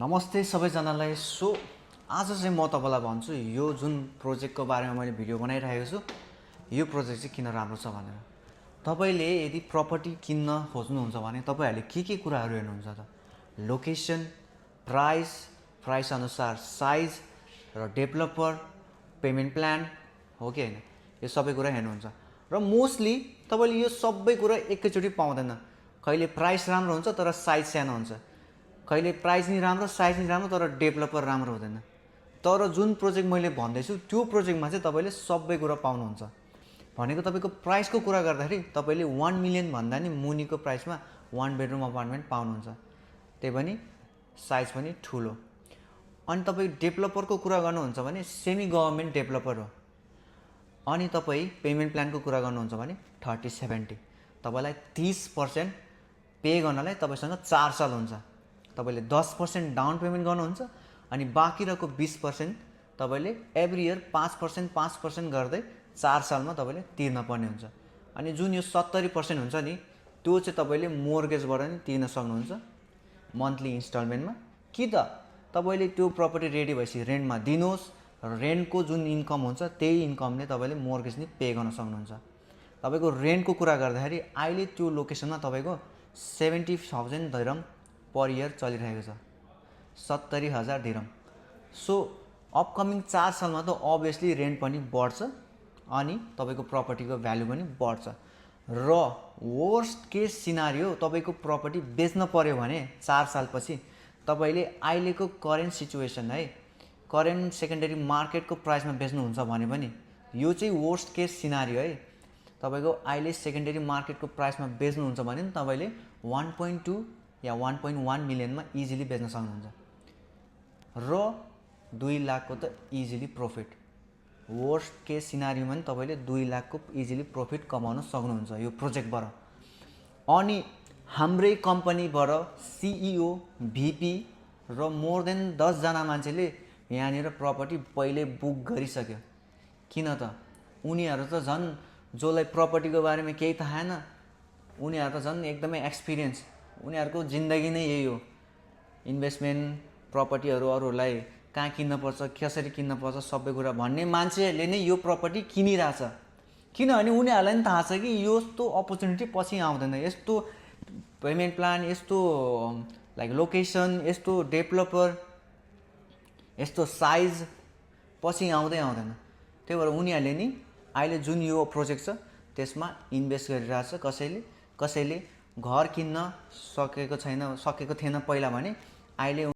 नमस्ते सबैजनालाई। आज चाहिँ म तपाईँलाई भन्छु यो जुन प्रोजेक्टको बारेमा मैले भिडियो बनाइरहेको छु यो प्रोजेक्ट चाहिँ किन राम्रो छ भनेर। तपाईँले यदि प्रपर्टी किन्न खोज्नुहुन्छ भने तपाईँहरूले के कुराहरू हेर्नुहुन्छ त? लोकेसन, प्राइस अनुसार साइज र डेभलपर, पेमेन्ट प्लान हो कि हैन, यो सबै कुरा हेर्नुहुन्छ। र मोस्टली तपाईँले यो सबै कुरा एकैचोटि पाउँदैन। कहिले प्राइस राम्रो हुन्छ तर साइज सानो हुन्छ, कहिले प्राइस नि राम्रो साइज नि राम्रो तर डेभलपर राम्रो हुँदैन। तर जुन प्रोजेक्ट मैले भन्दैछु त्यो प्रोजेक्टमा चाहिँ तपाईँले सबै कुरा पाउनुहुन्छ। भनेको तपाईँको प्राइसको कुरा गर्दाखेरि तपाईँले 1 मिलियन भन्दा नि मुनिको प्राइसमा 1 बेडरुम अपार्टमेन्ट पाउनुहुन्छ, त्यही पनि साइज पनि ठुलो। अनि तपाईँ डेभलपरको कुरा गर्नुहुन्छ भने सेमी गभर्मेन्ट डेभलपर हो। अनि तपाईँ पेमेन्ट प्लानको कुरा गर्नुहुन्छ भने 30-70, तपाईँलाई 30% पे गर्नलाई तपाईँसँग 4 साल हुन्छ। तपाईँले 10% डाउन पेमेन्ट गर्नुहुन्छ अनि बाँकी रहेको 20% तपाईँले एभ्री इयर 5% गर्दै 4 सालमा तपाईँले तिर्न पर्ने हुन्छ। अनि जुन यो 70% हुन्छ नि त्यो चाहिँ तपाईँले मोर्गेजबाट नि तिर्न सक्नुहुन्छ मन्थली इन्स्टलमेन्टमा, कि त तपाईँले त्यो प्रपर्टी रेडी भएपछि रेन्टमा दिनुहोस्, रेन्टको जुन इन्कम हुन्छ त्यही इन्कमले तपाईँले मोर्गेज नि पे गर्न सक्नुहुन्छ। तपाईँको रेन्टको कुरा गर्दाखेरि अहिले त्यो लोकेसनमा तपाईँको 70,000 दिरहम पर इयर चलिरहेको छ, 70,000 दिरहम। अपकमिङ 4 सालमा त अभियसली रेन्ट पनि बढ्छ अनि तपाईँको प्रपर्टीको भ्यालु पनि बढ्छ। र वर्स्ट केस सिनारियो तपाईँको प्रपर्टी बेच्न पर्यो भने 4 सालपछि तपाईँले अहिलेको करेन्ट सिचुएसन है, करेन्ट सेकेन्डरी मार्केटको प्राइसमा बेच्नुहुन्छ भने पनि यो चाहिँ वर्स्ट केस सिनारियो है। तपाईँको अहिले सेकेन्डरी मार्केटको प्राइसमा बेच्नुहुन्छ भने तपाईँले 1.2 या 1.1 मिलियनमा इजिली बेच्न सक्नुहुन्छ र 2 लाखको त इजिली प्रफिट। वर्स्ट केस सिनारियोमा पनि तपाईँले 2 लाखको इजिली प्रफिट कमाउन सक्नुहुन्छ यो प्रोजेक्टबाट। अनि हाम्रै कम्पनीबाट CEO, VP र मोर देन 10 जना मान्छेले यहाँनिर प्रपर्टी पहिले बुक गरिसक्यो। किन त उनीहरू त झन् जसलाई प्रपर्टीको बारेमा केही थाहा छैन, उनीहरू त झन् एकदमै एक्सपिरियन्स, उनीहरूको जिन्दगी नै यही हो इन्भेस्टमेन्ट, प्रपर्टीहरू अरूहरूलाई कहाँ किन्नुपर्छ, कसरी किन्नुपर्छ सबै कुरा भन्ने मान्छेहरूले नै यो प्रपर्टी किनिरहेछ। किनभने उनीहरूलाई पनि थाहा छ कि यस्तो अपर्च्युनिटी पछि आउँदैन, यस्तो पेमेन्ट प्लान, यस्तो लाइक लोकेसन, यस्तो डेभलपर, यस्तो साइज पछि आउँदैन। त्यही भएर उनीहरूले नि अहिले जुन यो प्रोजेक्ट छ त्यसमा इन्भेस्ट गरिरहेछ। कसैले घर किन्न सकेको थिएन पहिला भने अहिले